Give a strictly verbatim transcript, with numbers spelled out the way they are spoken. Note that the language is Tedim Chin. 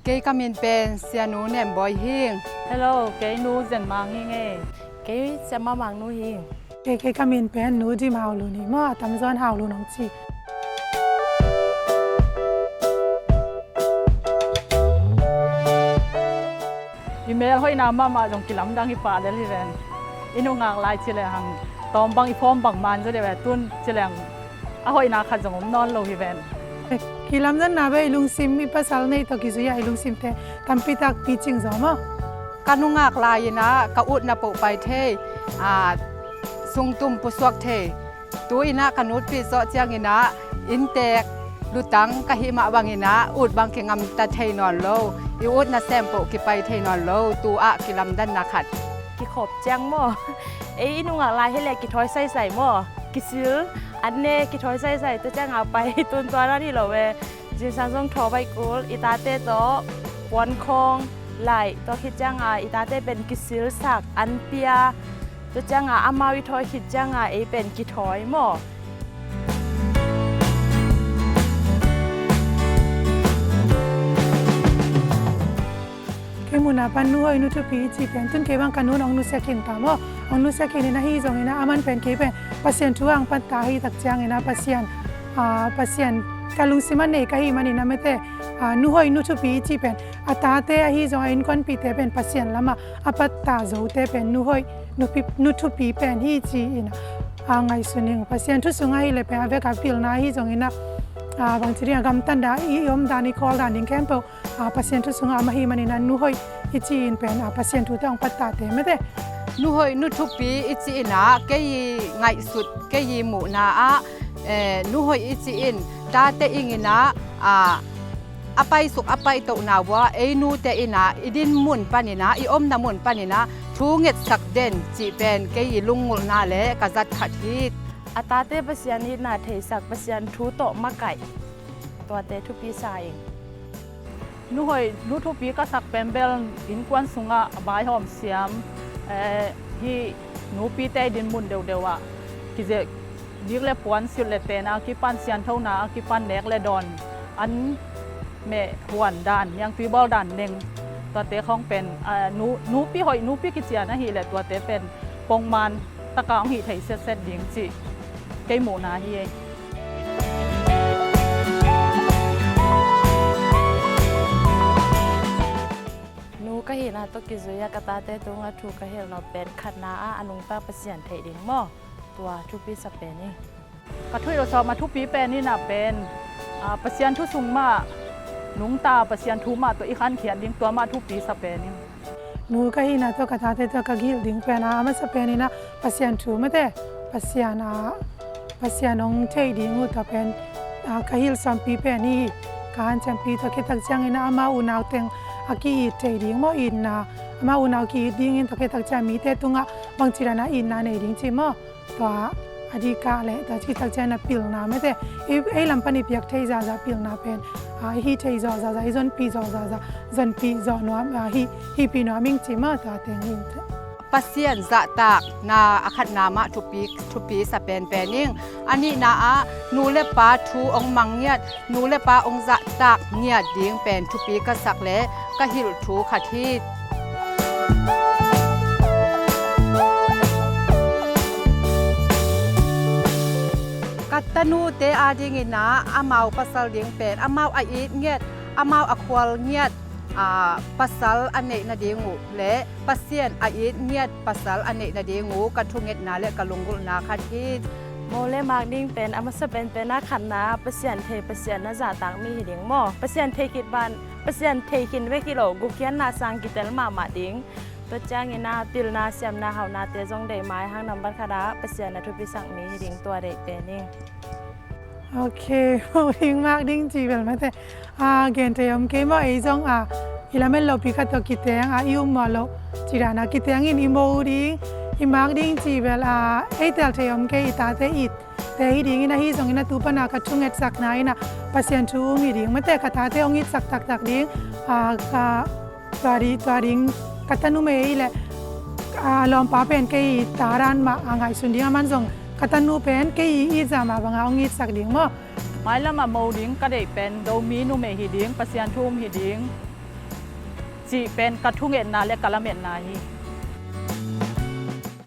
Kei ka min pen Sianu Nembawi hing. Hello, kei Nu Zen Mang hing e. Kei Siamah Mang nu hing. Kei, kei ka min pen Nu Dim Hau Lun hi maw, a tamzaw in Hau Lun hong ci. I mel hoihna mahmah zong kilamdang hi pah lel hi ven. I nungak lai ci lehang tawm bang i phawm bang man zaw deuh e, tun ci lehang a hoihna khat zong om nawn lo hi ven. Kilamdanna bel i lungsim, i pasal nei tawh kizui-ah i lungsimte tampi tak picing zaw maw. Ka nungak lai-in ah ka utna poh pai thei, a, sungtum pusuak thei. Tu-in ah ka nutpih zawh ciangin ah inntek lutang ka hih mah bangin ah ut bang kingamta thei nawn lo, i utna sem poh kipai thei nawn lo, tu-ah kilamdanna khat. Kikhop ciang maw, ei i nungak lai hi leh kithawi saisai maw, kisil, an ne, kithawi saisai, tua ciangah pai, tun tua dan hi lo e. Zingsang zong thaw baih kul, i tate tawh puankhawng laih, tua khit ciangah i tate pen kisilsak, an pia, tua ciangah amau i thawi khit ciangah ei pen kithawi maw. Kei muhna pan nu hoih nu thupi i cih pen, tun kei bang ka nun hong nusia khin ta maw, hong nusia khin in ahi zongin ah, aman pen kei pen Pasian thu ah hong patta ahi tak ciangin ah, Pasian, a, Pasian ka lungsim ah nei ka hih manin ah mate, a, nu hoih nu thupi i cih pen, a tate ahi zong, a innkuanpihte pen Pasian lamah a patta zote pen nu hoih, nu pi-, nu thupi pen hi ci-in ah, a, ngaihsun ing. Pasian thu sungah hi leh pen a vek a pilna ahi zongin ah, a, bangci ding a gamtat dan, i omdan, i khawldan ding khempeuh, a, Pasian thu sungah om ahih manin ah nu hoih i ci-in pen, a, Pasian thu tawh hong pattate mate. Nu hoih nu thupi i cih in ah, kei i ngaihsut, kei i muhna ah, eh, nu hoih i cih in tate ingin ah, a, a paisuk a paitohna uah ei nute in ah i din mun panin ah, i omna mun panin ah thu ngetsak den cih pen kei i lunggulhna le ka zat khat hi. A tate Pasian itna theisak, Pasian thu tawh makaih, tuate thupi sa ing. Nu hoih nu thupi ka sak pen bel innkuan sungah vaihawm siam, eh, hih nupite i din mun deuhdeuh ah kizek, dik le puan, silh le ten a kipan, sianthona a kipan, nek le dawn, an meh huan dan, niangtui bawl dan neng, tuate khawng pen, a, nu, nupi hoih nupi kician ahih leh tuate pen pongman taka hong hih thei setset ding cih kei muhna hi ei. Nu ka hihna tawh kizui-ah ka tate tungah thu ka hilh nop pen khatna ah a nungta Pasian theih ding maw, tua thupi sa pen hi. Ka thuhilh sawm a thupi pen in ah pen, a, Pasian thu sung mah nungta, Pasian thu mah tawh i khankhiat ding, tua mah thupi sa pen hi. Nu ka hihna tawh ka tate tawh ka gilh ding pen, a, a masa pen in ah Pasian thu mate, Pasian, a, Pasian hong theih ding uh, tua pen, a, ka hilh sawmpi pen hi. Ka hanciampi, tua khit tak ciangin ah amau unau teng a ki-it theih ding maw, itna, amau unau ki-it dingin, tua khit tak ciang mite tungah bangci dan a itna nei ding ci maw. Tua a dikah le, tua khit tak ciang a pilna mate, ei, ei lam pan i piak thei zahzah pilna pen, a, i hih thei zawh zahzah, i zonpih zawh zahzah, zonpih zawh nuam, a, hih, hihpih nuam ing ci maw, tua teng hi. Pasian zahtakna a khatna mah thupi, thupi sa penpen ing. A nihna ah nu le pa thu hong mang ngiat, nu le pa hong zahtak ngiat ding pen thupi ka sak le ka hilh thu khat hi. Ka tanute adingin ah amau pasal ding pen amau a it ngiat, amau a khual ngiat, a, pasal a neih nading uh le Pasian a it ngiat pasal a neih nading uh ka thungetna le ka lunggulhna khat hi. Mo le mak ding pen a masa penpen a khatna ah Pasian thei, Pasian na zahtak mi hi ding maw. Pasian thei khit ban, Pasian thei khin vek hi lo, gupkhiatna sang kitel mahmah ding. Tua ciangin ah pilna, siamna, hauhnate zong deih mai hang, nambat khat ah Pasian na thupisak mi hi ding, tua deih pen ing. Ok, mo ding mak ding ci bel mate. A, gen thei om kei maw, ei zong, a, i lamet lopi khat tawh kiteng, a, i um mawh loh cih dan a kiteng in i mo ding, i mak ding ci bel, a, ei tel thei om kei, i tate itte hi dingin, ahi zongin a tu pan a ka thungetsakna in a Pasian thu um hi ding mate, ka tate hong itsak taktak ding, a, ka, tua di, tua ding ka tanu mei le, a, lawmpa pen kei i ta dan mah a ngaihsun ding, aman zong ka tanu pen kei i it zah mah bangin hong itsak ding maw. Mailam a mo ding ka deih pen Zomi numei hi ding, Pasian thu um hi ding. cih pen ka thungetna le ka lametna hi.